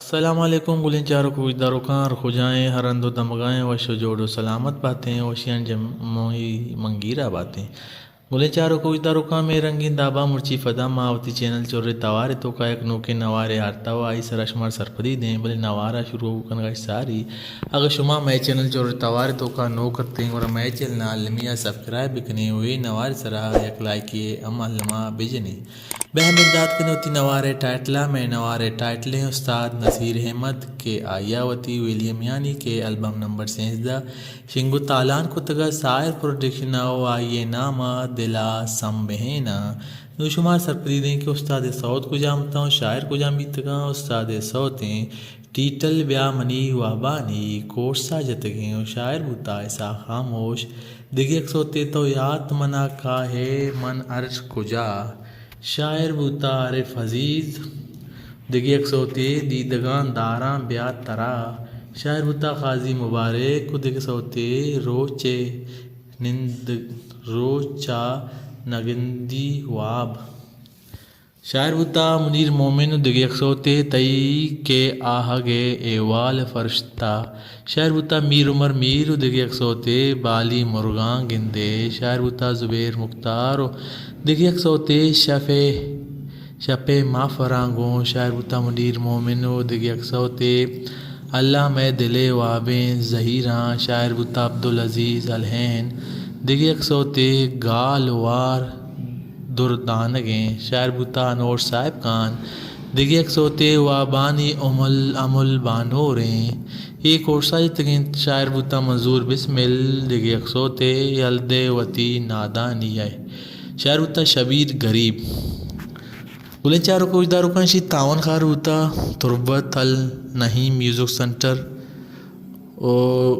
السلام علیکم گلیں چاروک و گوشداروکاں، ہر کجائیں، ہر ہند و دمگائیں، وش و جوڑ و سلامت باتیں، وشیان جمعی منگیرا باتیں۔ گلیں چاروک و گوشداروکاں، مئے رنگیں دابا مرچی پدا ما وتی چینل چر توار توکا یک نوکیں نوارے آرتا و آئی سرا شمار سرپدی دیں، بلے نوارا شروع کنگا ساری اگہ شما مئے چینل چر توار توکا نوک اتیں، گڑا مئے چینل المی ء سبسکرائب بکنیں و اے نوار سرا یک لائکے ہم الما بجنیں۔ بہ بندات کن وتی نوارے ٹائٹلا، مئے نوارے ٹائٹلیں استاد نصیر احمد کہ آئیا وتی ویلیم یعنی کہ البم نمبر سینزدہ شنگ و تالان کتگا ساحر پروڈکشن ء و آئی نام ء دلا سمبہینا۔ نوں شمار سرپدی دیں کہ استاد سوت کجام اتاں و شاعر کجام بیتگاں۔ استاد سوتیں ٹیٹل بیا منی وابانی کورسا جتگیں و شاعر بوتا اسحاق خاموش۔ دگہ یک سوتے تو یات منا کاہے من ہر کجا۔ شاعر بوتا عارف عزیز۔ دگہ یک سوتے دیدگاں داراں بیا ترا۔ شاعر بوتا قاضی مبارک و دگہ سوتے روچے نند، روچا نگندی واب۔ شاعر بوتا منیر مومن و دگہ یک سوتے تئی کہ آہگ ء احوال فرشتہ۔ شاعر بوتا میر عمر میر و دگہ یک سوتے بالی مرگاں گندے۔ شاعر بوتا زبیر مختار و دگہ یک سوتے شف ء، شپ ء ماہ فراں گوں۔ شاعر بوتا منیر مومن و دگہ یک سوتے اللہ مئے دل ء وابیں زہیراں۔ شاعر بوتا عبدالعزیز الہین۔ دگہ یک سوتے گال وار دردانگیں۔ شاعر بوتا انور صاحب خان۔ دگہ یک سوتے وابانی امل، امل بانوریں۔ اے کورسا جتگیں۔ شاعر بوتا منظور بسمل۔ دگہ یک سوتے یل دے وتی نادانی ء۔ شاعر بوتا شبیر غریب۔ گلیں چاروک و گوشداروکاں، اشی تاوان کار بوتا تربت النعیم میوزک سنٹر و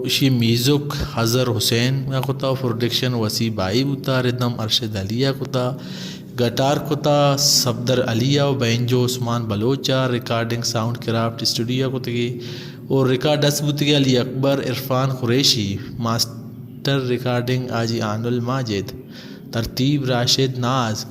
اشی میوزک اظہر حسین ء کتا، پروڈکشن وسیع بائی بوتا، ردم ارشد علی ء کتا، گٹار کتا صفدر علی ء و بینجو عثمان بلوچ ء، ریکارڈنگ ساؤنڈ کرافٹ اسٹوڈیو ء کتگی و ریکارڈ اس بوتگی علی اکبر، عرفان قریشی، ماسٹر ریکارڈنگ حاجی آنل ماجد، ترتیب راشد ناز۔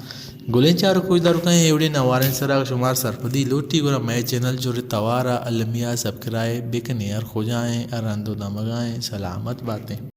گلیں چاروک و گوشداروکاں، اے وڑیں نواریں سرا شمار سرپدی لوٹی گڑا مئے چینل چر توارا المی ء سبسکرائب بکنیں۔ ہر کجائیں، ہر ہند و دمگائیں، سلامت باتیں۔